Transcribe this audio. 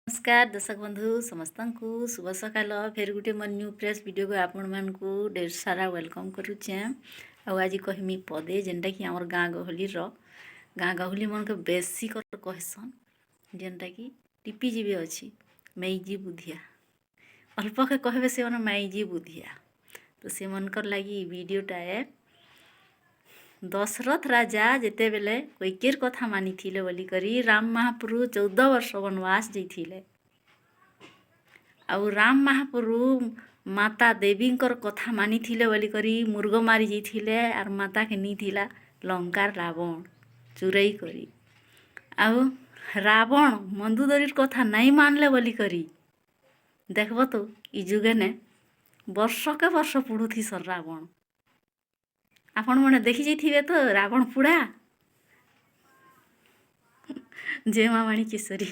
ନମସ୍କାର ଦର୍ଶକ ବନ୍ଧୁ, ସମସ୍ତଙ୍କୁ ଶୁଭ ସକାଳ। ଫେର୍ ଗୋଟେ ମୋର ନ୍ୟୁ ଫ୍ରେଶ୍ ଭିଡ଼ିଓକୁ ଆପଣମାନଙ୍କୁ ଢେର ସାରା welcome କରୁଛେଁ। ଆଉ ଆଜି କହିମି ପଦେ, ଯେନ୍ଟାକି ଆମର ଗାଁ ଗହଳିର, ଗାଁ ଗହଳି ମାନକେ ବେଶୀ କରି କହେସନ୍, ଯେନ୍ଟାକି ଟିପି ଯିବେ ଅଛି ମେଇଜି ବୁଧିଆ। ଅଳ୍ପକେ କହିବେ ସେମାନେ ମାଇଜି ବୁଧିଆ। ତ ସେମାନଙ୍କର ଲାଗି ଇ ଭିଡ଼ିଓଟା ଏ। ଦଶରଥ ରାଜା ଯେତେବେଲେ କୈକେୟୀର କଥା ମାନିଥିଲେ ବୋଲିକରି ରାମ ମହାପ୍ରଭୁ 14 ବର୍ଷ ବନବାସ ଯାଇଥିଲେ, ଆଉ ରାମ ମହାପ୍ରଭୁ ମାତା ଦେବୀଙ୍କର କଥା ମାନିଥିଲେ ବୋଲିକରି ମୃଗ ମାରି ଯାଇଥିଲେ, ଆର୍ ମାତାକେ ନେଇଥିଲା ଲଙ୍କାର ରାବଣ ଚୁରେଇ କରି। ଆଉ ରାବଣ ମନ୍ଦୋଦରୀର କଥା ନାଇଁ ମାନଲେ ବୋଲିକରି ଦେଖବ ତ ଇ ଯୁଗେନେ ବର୍ଷକେ ବର୍ଷ ପୁଡ଼ୁଥିସନ୍ ରାବଣ। ଆପଣମାନେ ଦେଖି ଯାଇଥିବେ ତ ରାବଣ ପୁଡ଼ା। ଜୟ ମା ମାଣିକେଶ୍ୱରୀ।